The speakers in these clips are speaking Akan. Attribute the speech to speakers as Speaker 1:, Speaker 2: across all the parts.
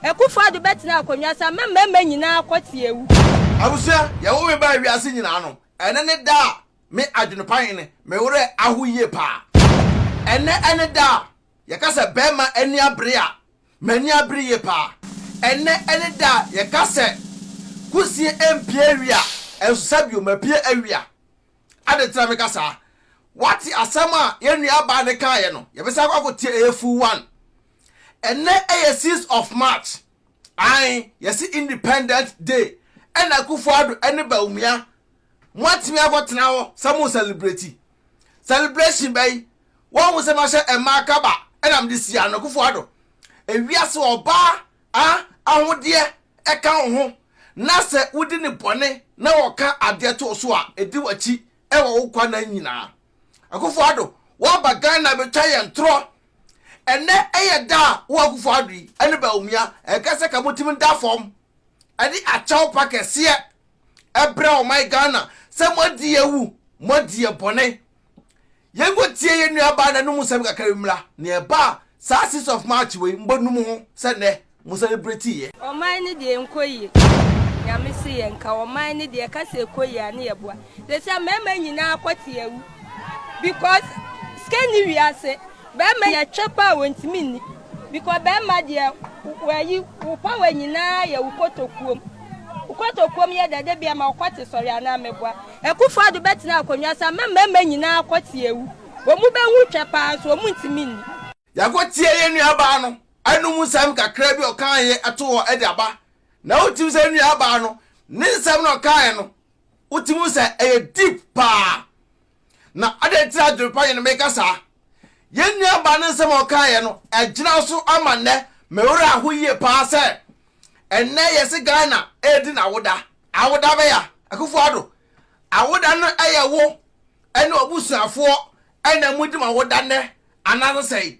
Speaker 1: Akufo Addo bɛtena akonnwa so ama mmarima nyinaa akɔte awu.
Speaker 2: Abusua, yɛwo me baa wiase nyinaa no, ɛnnɛ ne da a me adwenepa hene, me werɛ aho yie paa. Ɛnnɛ ne da a yɛka sɛ bɛrima ani abere a, m'ani abere yie paa. Ɛnnɛ ne da a yɛka sɛ kusie mpue awia, nso sɛ bio mapue awia. Adɛn nti na meka saa? Woate asɛm a yɛn nuabaa no kaeɛ no? Yɛbɛsan akɔ akɔtie, ɛyɛ full one. Ɛnnɛ yɛ 6 of March. Ae, yɛse Independent Day. Ɛna Akufo-Addo ne Bawumia, moatumi akɔtena hɔ sɛ mo celebrate. Celebration bɛyi, wɔn sɛ mahyɛ mmaa kaba ɛna mede si ano Akufo-Addo. Ewiase ɔbaa a ahodeɛ ɛka wo ho na sɛ wodi ne bɔne na wɔka adeɛ to so a, ɛdi w'akyi ɛwɔ wo kwa na nyinaa. Akufo-Addo, woaba Ghana bɛtwa yɛn torɔ. Ɛnnɛ yɛ da a wo Akufo Addo yi ne Bawumia ɛka sɛ ka motumi da fam ɛde akyɛw pa kɛseɛ ɛbrɛ ɔman Ghana sɛ moadi awu, moadi ɛbɔne. Yɛnkɔ tie yɛn nuabaa n'anum nsɛm kakra bi mmra na ɛba a saa 6 of March wei mbɔnum ho sɛ nnɛ mo celebrate yɛ.
Speaker 1: Ɔman no deɛ ɛnkɔ yie. Nyame se yɛn nka ɔman no deɛ ɛka sɛ ɛkɔ yie a ne yɛboa. Sɛsɛ mmarima nyinaa kɔ te awu because sika nni wiase. Barima yɛ twɛ paa wɔntumi nni because barima deɛ wɔayi wo power nyinaa yɛ wo kotokuom. Wo kotokuom yɛ dɛ da bia ma wo kɔte sɔre anaa meboa. Akufo Addo bɛtena akonnwa so ama mmarima nyinaa kɔte awu. Wɔn bɛhu twɛ paa nso wɔn ntumi nni.
Speaker 2: Yɛakɔtie yɛn nuabaa no anom nsɛm kakra bi a ɔkaeɛ to hɔ de aba, na wotumi sɛ nuabaa no ne nsɛm na ɔkaeɛ no, wotumi sɛ ɛyɛ deep paa. Na adɛn nti na adwene pa yɛ no meka saa? Yɛn nuabaa no nsɛm a ɔkaeɛ no, ɛgyina so ama nnɛ me werɛ aho yie paa sɛ ɛnnɛ yɛse Ghana ɛredi n'awoda. Awoda bɛya, Akufo Addo, awoda no ɛyɛ wo ɛne w'abusuafoɔ ɛna modi mo awoda nnɛ anaasɛ sɛn?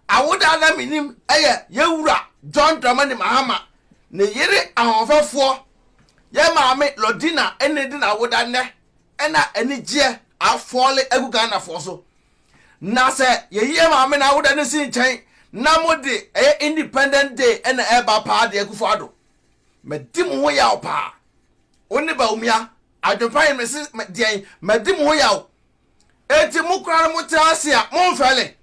Speaker 2: Awoda a na menim ɛyɛ yɛn wura John Dramani Mahama ne yere ahoɔfɛfoɔ yɛn maame Lordina ɛna ɛdi n'awoda nnɛ. Ɛna anigyeɛ afɔle agu Ghanafoɔ so. Na sɛ yɛyi yɛn maame na awoda no si nkyɛn na mo de ɛyɛ Independent Day ɛna ɛreba paa deɛ Akufo Addo, madi mo ho yaw paa. Wo ne Bawumia, adwempa yɛ mese deɛn, madi mo ho yaw. Enti mo koraa no mo tena ase a mo mfɛle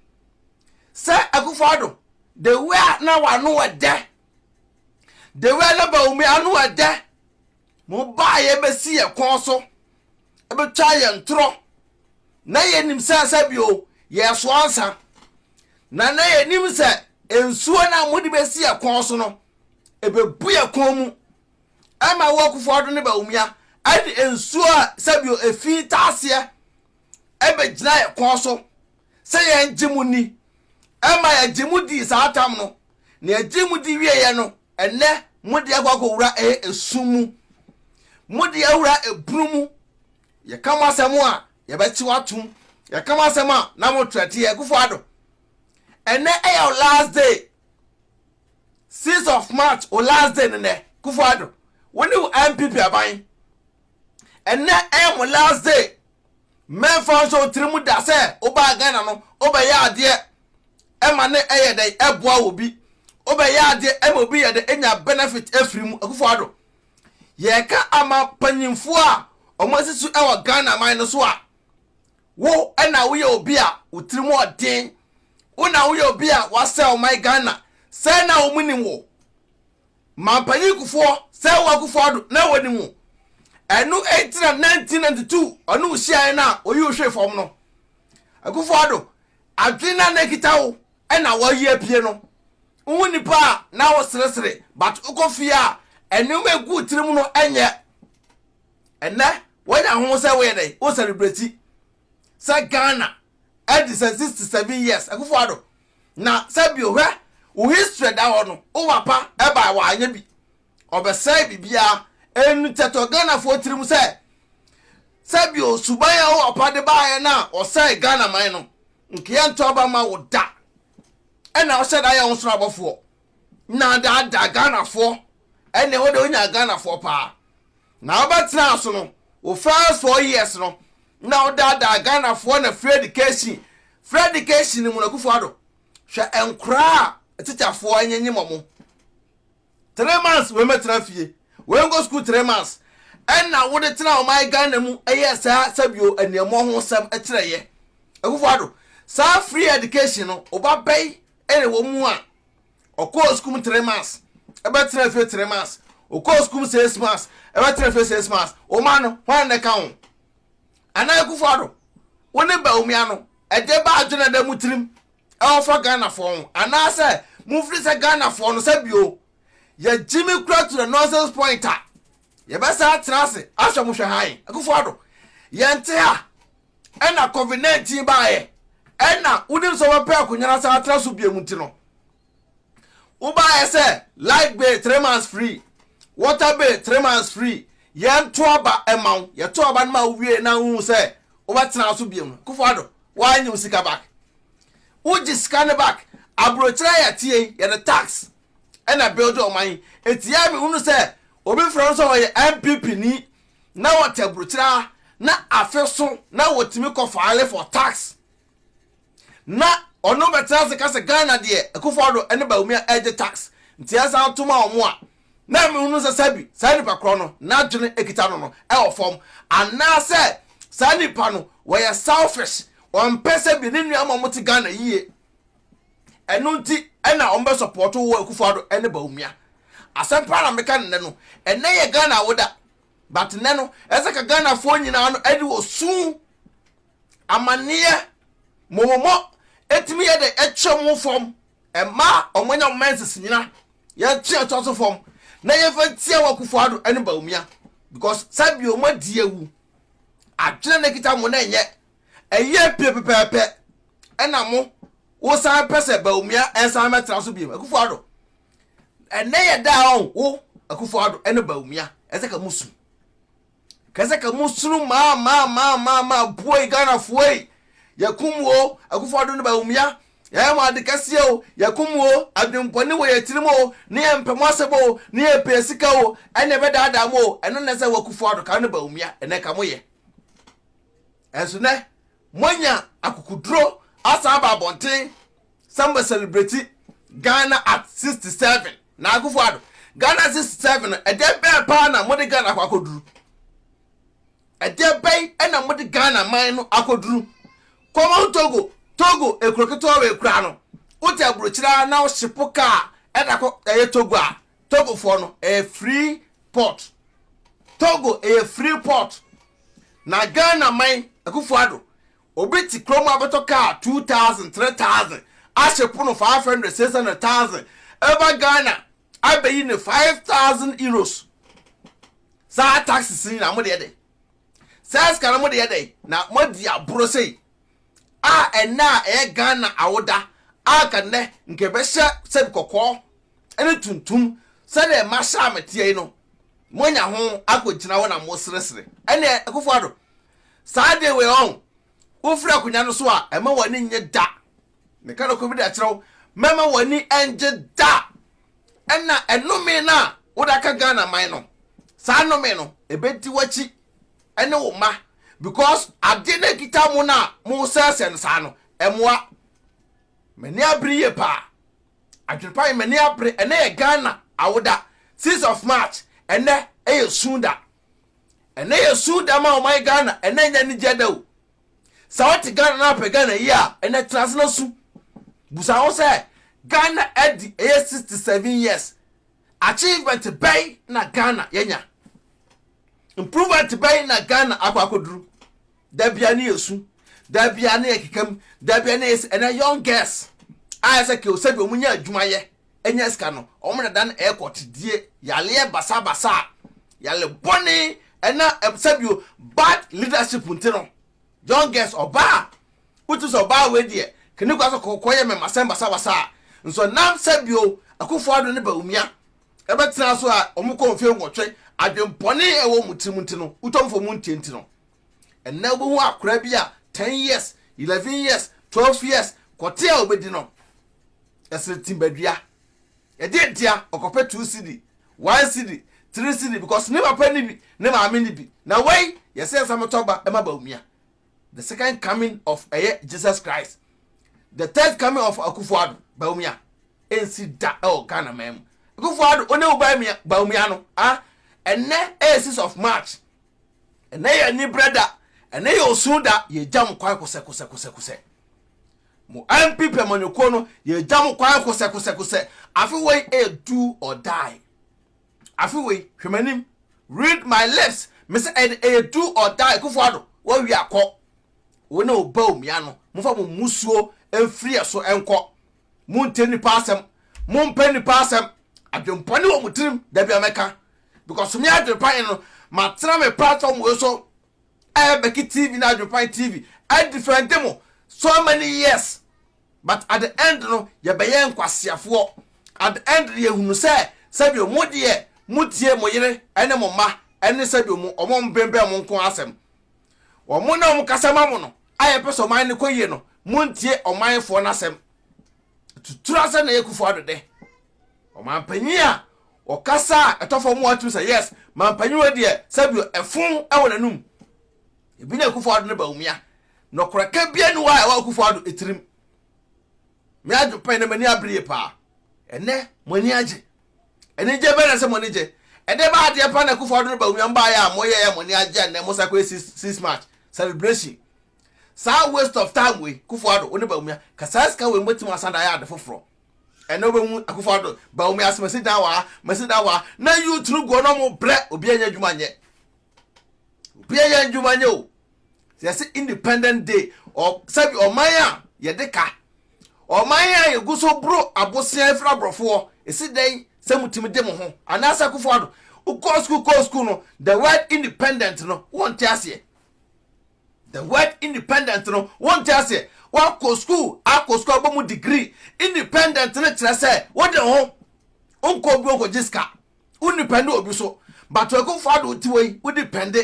Speaker 2: sɛ Akufo Addo, the way a na wano ɛdɛ, the way a na Bawumia ano ɛdɛ, Mobaeɛ bɛsi yɛn kɔn so bɛtwaa yɛn torɔ. Na yɛnim sɛ sɛ bio yɛresoa nsa, na na yɛnim sɛ nsuo no a mode bɛsi yɛn kɔn so no, ɛbɛbu yɛn kɔn mu. Ɛma wo Akufo-Addo ne Bawumia ɛde nsuo a sɛbio efi taaseɛ ɛbɛgyina yɛn kɔn so sɛ yɛngye mo ni. Ɛma yɛgye mo dii saa tam no, na yɛgye mo di wieɛ no, Ɛnnɛ, mode akɔ akɔwura ɛyɛ esum mu. Mode awura ebunu mu. Yɛka mo asɛm a, yɛbɛkye wo atom. Yɛka mo asɛm a, na mo trɛte yɛ. Akufo Addo, ɛnnɛ ɛyɛ wo last day. 6 of March, wo last day ne nɛ. Akufo Addo, wo ne wo NPP aban. Ɛnnɛ ɛyɛ mo last day. Mɛmfa nhyɛ wo tirim da sɛ wobaa Ghana no, wobɛyɛ adeɛ ɛma ne ɛyɛ dɛn ɛboa obi. Wobɛyɛ adeɛ ɛma obi yɛ dɛn ɛnya benefit afiri mu. Akufo Addo, yɛka ama mpanyinfoɔ a wɔn asi so ɛwɔ Ghana man no so a, wo ɛna woyɛ obi a wo tirim ɔden. Wo na woyɛ obi a wasɛe ɔman Ghana. Sɛn na wɔn nim wo? Mampanyin Kufuor sɛ wo Akufo Addo na wɔnim wo. Ɛno nti na 1992 ɔne wo hyiaeɛ no a ɔyi wo hwee fam no. Akufo Addo, adwene no a na ɛkita wo na wɔayi apue no. Wohu nipa a na woseresere but wokɔ fie a nneɛma egu wo tirim no nyɛ. Ɛnɛ woanya ho sɛ woyɛ dɛn? Wo celebrate sɛ Ghana adi sɛ 67 years. Akufo Addo, Na sɛ bio, hwɛ, wo history da hɔ no, wo papa ɛbae wanyɛ bi. Ɔbɛsɛe biribiara. Ɛnu tɛtɔ Ghanafoɔ tirim sɛ, sɛ bio, suban a wo papa de baeɛ no a ɔsɛe Ghana man no, nka yɛnto aba ma wo da. Ɛna ɔhyɛ da yɛ wo soro abɔfoɔ. Na daadaa Ghanafoɔ. Ɛnneɛ wo de wonya Ghanafoɔ paa. Na wobɛtenaa so no, wo first 4 years no, na wodaadaa Ghanafoɔ na free education. Free education no mu no, Akufo Addo, hwɛ nkoraa a atikyafoɔ anyenyem ɔmo. 3 months wei mɛtena fie, wei nkɔ school 3 months, ɛna wode tena ɔman Ghana mu ɛyɛ saa sɛbio aniɛmɔ ho sɛm ɛkyerɛ yɛ. Akufo Addo, saa free education no, ɔba bɛyi ɛna wɔ mu a ɔkɔɔ school mu 3 months ɛbɛtena fie 3 months, ɔkɔɔ school mu 6 months ɛbɛtena fie 6 months? Ɔma no hwan na ɛka ho? Anaa Akufo Addo, wo ne Bawumia no, ɛde ba adwene da mu tirim ɛwɔ fa Ghanafoɔ ho, anaasɛ mofiri sɛ Ghanafoɔ no sɛ bio yɛgye me kura to the nonsense point a yɛbɛsa atena ase ahwɛ mo hwɛ han? Akufo Addo, yɛnte ha ɛna COVID-19 baayɛ, ɛna wonim sɛ wɔbɛpɛ akonnwa no asa atena so bio mu, nti no wobaayɛ sɛ light bill 3 months free, water bill 3 months free. Yɛnto aba ɛma wo, yɛto aba no ma wo wie na wohu sɛ wobɛtena so bio no, Akufo Addo, woanyɛ wo sika back, wogye sika no back. Aburokyerɛ yɛ tie, yɛde tax ɛna build ɔman. Eti yɛ mi hunu sɛ obi frɛ no sɛ ɔyɛ NPP ni na wɔte aburokyerɛ na afe so na wɔtumi kɔ file for tax na ɔno bɛtena ase kasa Ghana deɛ, Akufo Addo ɛne Bawumia ɛgye tax nti ɛsan to ma ɔmo a, na mi hunu sɛ sɛbi saa nipa korɔ no n'adwene ekita no ɛwɔ fam, anaasɛ saa nipa no wɔyɛ selfish, ɔmpɛ sɛ bi ne nua ma ɔmo te Ghana yie. Ɛno nti ɛna ɔmo bɛ support wɔ Akufo Addo ɛne Bawumia. Asɛm paa na meka nnɛ no. Ɛnɛ yɛ Ghana awoda, but nnɛ no ɛsɛ ka Ghanafoɔ nyinaa no ɛde wɔ suu amanneɛ mɔmɔmɔ etumi yɛ de ɛkyɛ mo fam ɛma ɔmo nya menses nyina yɛtwe ɛtɔ so fam na yɛfɛ tia wɔ Akufo Addo ɛne Bawumia, because sɛbi ɔmo adi ewu, adwene na ekita mo na ɛnyɛ ɛyɛ pie pɛpɛɛpɛ, ɛna mo wosan pɛ sɛ Bawumia ɛnsan mɛtena so biem. Akufo Addo, ɛnɛ yɛ daa ɔn wo Akufo Addo ɛne Bawumia, ɛsɛ ka mo su kɛsɛ ka mo sunu maa maa maa maa maa bue Ghanafoɔ yi. Yɛkum wo, Akufo Addo ne Bawumia, yɛyɛ mo ade kɛseɛ o, yɛkum wo. Adwempɔne wɔ yɛ tirim o, ne yɛ mpɛ mo asɛm o, ne yɛ pɛ sika o, ɛne ɛbɛdaadaa mo o. Ɛno nɛ sɛ wɔ Akufo Addo ka ne Bawumia ɛnɛ ka mo yɛ. Ɛnso nɛ moanya akokuduro asan aba abɔnten sɛ mo celebrate Ghana at 67. Na Akufo Addo, Ghana 67 no, ɛdeɛ bɛɛ paa na mode Ghana akɔ akɔduru? Ɛdeɛ bɛn ɛna mode Ghana man no akɔduru? Kɔmɔn Togo, Togo ekuro ketewa wɔ ekura no, wote aburokyire na wohyepo kaa ɛda kɔ ɛyɛ Togo a, Togofoɔ no ɛyɛ free port. Togo ɛyɛ free port, na Ghana man, Akufo Addo, obi te kurom abɛtɔ kaa 2,000, 3,000, ahyɛ pono 500, 600,000, ɛba Ghana abɛyi ne €5,000. Saa taxes yi na mo deɛ de saa sika no mo deɛ de na mo di aboro sei a. Ɛnɛ a ɛyɛ Ghana awoda a, ka nnɛ nka ɛbɛhyɛ sɛbi kɔkɔɔ ɛne tuntum sɛdeɛ ɛma hyɛ ameteɛ yi no, moanya ho akɔgyina hɔ na mo seresere. Ɛnɛ Akufo Addo, saa deɛ wei ɔn wofiri akonnwa no so a, ɛma w'ani nye da. Meka no kɔ bi de akyerɛw, mɛma w'ani ngye da. Ɛna ɛnome no a wode aka Ghana man no, saa nnome no ɛbɛdi w'akyi ɛne wo ma, because ade no ekita mo no a mo sɛsɛ no saa no ɛmoa. M'ani abere yie paa, adwenepa yi m'ani abere. Ɛnɛ yɛ Ghana awoda, 6 of March. Ɛnɛ ɛyɛ sun da, ɛnɛ yɛ sun da ma ɔman Ghana. Ɛnɛ nyɛ anigye da o. Sɛ wote Ghana na apɛ Ghana yi a, ɛnɛ tena ase na su busa ho sɛ Ghana adi ɛyɛ 67 years, achievement bɛn na Ghana yɛnya? Improvement bɛn na Ghana akɔ akɔduru? Dabia ne yɛ su, dabia ne yɛ kekam, dabia ne yɛ sɛ ɛnɛ young girls a yɛ sɛ kew sɛbi ɔmo nya adwuma yɛ ɛnya sika no, ɔmo dada no ɛkɔ tidie yaleɛ basabasa a yale bɔne ɛna sɛbi o bad leadership. Nti no young girls, ɔbaa wotu sɛ ɔbaa wei deɛ kene kɔ so kɔkɔ yɛ mɛmasɛm basabasa a nso nam sɛbi o Akufo Addo ne Bawumia ɛbɛtena so a ɔmo kɔ mfe 8, adwempɔne ɛwɔ mu tirim nti no wotɔmfo mu ntie. Nti no ɛnɛ wobɛhu akora bi a 10 years, 11 years, 12 years, kɔte a obɛdi no ɛsere timbadua. Ɛdeɛ ntia? Ɔkɔpɛ 2 cedi, 1 cedi, 3 cedi, because ne papa ni bi, ne maame ni bi. Na wei yɛsɛ nsa ba ɛma Bawumia, the second coming of ɛyɛ Jesus Christ, the third coming of Akufo Addo, Bawumia, ɛnsi da ɛwɔ Ghana man mu. Akufo Addo wo ne wo Bawumia no ah ɛnɛ ɛyɛ 6 of March. Ɛnɛ yɛ anibrɛ da, ɛnɛ yɛ osu da, yɛgya mo kwan kosɛkosɛkosɛkosɛ. Mo NPP amanyɔkuo no, yɛgya mo kwan kosɛkosɛkosɛ. Afe wei ɛyɛ do or die. Afe wei, hwɛ m'anim, read my lips, me sɛ ɛyɛ do or die. Akufo Addo, wawie akɔ. Wo ne wo Bawumia no, momfa mo mmusuo mfiri ɛso nkɔ. Montie nipa asɛm, mompɛ nipa asɛm. Adwempɔne wɔ mo tirim, dabi a mɛka. Because me adwempan no, matena me platform wei so, ɛyɛ Becky TV na Adwempan TV, ɛdefend mo so many years. But at the end no, yɛbɛyɛ nkwasiafoɔ. At the end no, yɛhunu sɛ, sɛbio mo deɛ, motie mo yere ɛne mo mma, ɛne sɛbio mo, ɔmo mbɛnbɛn mo nko asɛm. Ɔmo na ɔmo kasa ma mo no, a yɛpɛ sɛ ɔman no kɔ yie no, montie ɔmanfoɔ n'asɛm. Tuturu asɛm na ɛyɛ Akufo Addo dɛ. Ɔmanpanyin a ɔkasa a ɛtɔ fam a ɔtumi sɛ yes, mampanyin wɔ deɛ sɛbio ɛfon ɛwɔ n'anum. Ebi na Akufo Addo ne Bawumia. Nɔkorɛka bia ni hɔ a ɛwɔ Akufo Addo etirim. Me adwempan na m'ani abere yie paa. Ɛnɛ mo ani agye. Anigye bɛn na sɛ mo ani gye? Ɛdɛ ba adeɛ pa na Akufo Addo ne Bawumia mbaayɛ a moyɛ yɛ mo ani agye a nnɛ mo sa kɔyɛ 6 March celebration. Saa waste of time wei, Akufo Addo wo ne Bawumia, ka saa sika wei mobɛtumi asan de ayɛ ade foforɔ. Ɛnɛ wobɛhu Akufo Addo, Bawumia ase masi dan wɔ ha, masi dan wɔ ha, na youth no guɔ na ɔmo brɛ, obi anyɛ adwuma nyɛ. Obi anyɛ adwuma nyɛ o. Yɛsɛ Independent Day, sɛbi ɔman a yɛde ka, ɔman a yɛgu so boro abosea efiri aborɔfoɔ, esi dɛn sɛ mutumi de mo ho, anaasɛ Akufo Addo, wokɔ school kɔ school no, the word independent no, wɔnte aseɛ. The word independent no, wɔnte aseɛ. Wakɔ school, akɔ school abɔ mu degree, independent no kyerɛ sɛ wode ho, nkɔ obi nkɔgye sika, wodepend obi so. But Akufo Addo ti wɔ yi, wodepend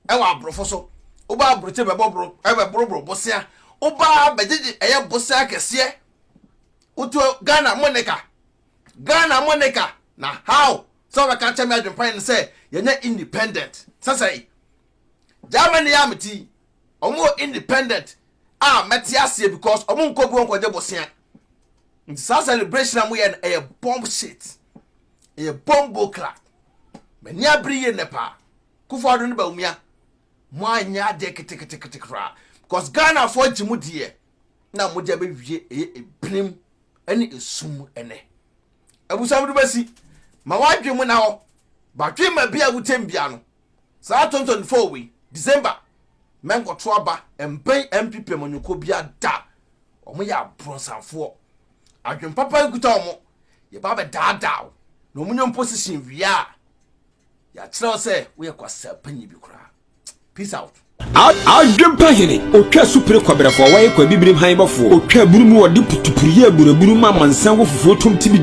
Speaker 2: ɛwɔ aborɔfo so. Woba aburokye bɛbɔ boro, ɛbɛboroboro bosea, woba bɛgyegye ɛyɛ bosea kɛseɛ. Wotu Ghana mo ne ka, Ghana mo ne ka na how sɛ wɔbɛka kyɛ me adwempan no sɛ yɛnyɛ independent sɛsɛe. Germany a meti, ɔmo wɔ independent a mɛte aseɛ because ɔmo nkɔ bi wɔn nkɔgye bosea. Nti saa celebration a moyɛ no ɛyɛ bomb shit, ɛyɛ bomb crack. M'ani abere yie nnɛ paa. Akufo Addo ne Bawumia, mo anyɛ adeɛ ketekete koraa because Ghanafoɔ gye mo deɛ na mo de abɛwie ɛyɛ ebinim ɛne esum. Ɛnɛ abusua mo de bɛsi ma wadwe mu na hɔ badwe ma bi a wotem bia no saa 2024 wei December mɛnkɔto aba mbɛn NPP amanyɔkuo bi ada. Wɔn yɛ aborɔnsamfoɔ, adwempapa nkuta wɔn. Yɛba abɛdaadaa wo na wɔn nyɛ position wie a yɛakyerɛw sɛ woyɛ kwasa panyin bi koraa. Peace out.
Speaker 3: Adwempa hene otwa supere kɔbrɛfoɔ wɔyɛ kɔ abibirim han bɔfoɔ otwa aburu mu wɔde putupuru yɛ aburaburu ma amansan wɔ fufuo tom tibi.